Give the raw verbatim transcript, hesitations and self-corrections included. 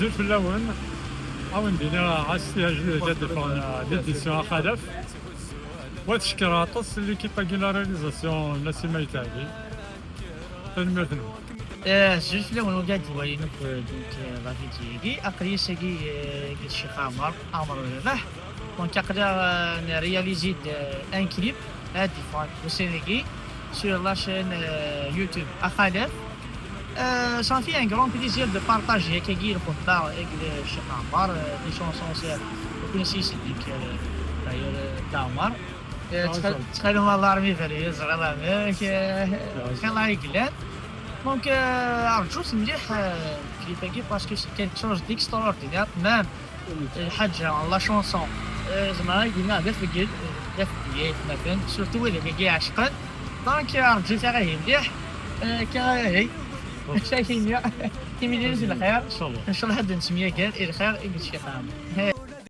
Azul fell-awen. A wen-d-iniɣ ɛass tihajdin ad d-iffɣen, euh, di édition Axalaf. Wa tcekker aṭas l'équipe-agi, la réalisation n Nasima Itɛali. Tanemmirt-nwen. Eh, azul fell-awen wid i d-iwalin akk, eh, donc, eh, la vidéo-agi. Aql-i ass-agi, eh, deg Ccix Ɛmer, Ɛmer Rabaḥ. Donc, aql-aɣ, eh, nréalise-d, eh, un clip, ad d-iffeɣ ussan-agi sur la chaîne, eh, YouTube Axalaf. Eh, ça me fait un grand plaisir de partager akkagi lxutba avec le Ccix Ɛmer, eh, les chansons, c'est, vous connaissez, c'est donc, eh, d'ailleurs, eh, Ɛmer. Eh, ttxil-, ttxil-m, Allah armi bari, ẓriɣ amek, eh, xilla i yellan. Donc, eh, rǧut mliḥ, eh, clip-agi, parce que c'est quelque chose d'extraordinaire, même, eh, lḥaǧa, la chanson, eh, zemreɣ ad iniɣ d afegged, eh, d afegged i atmaten, surtout wid-agi iɛecqen. Donc, eh, rǧut-aɣ ihi mliḥ, eh, akka ihi. Acu ara k-iniɣ? Timlilit n lxir. Ncallah ad d-nettemyager i lxir i Ccix Ɛmer.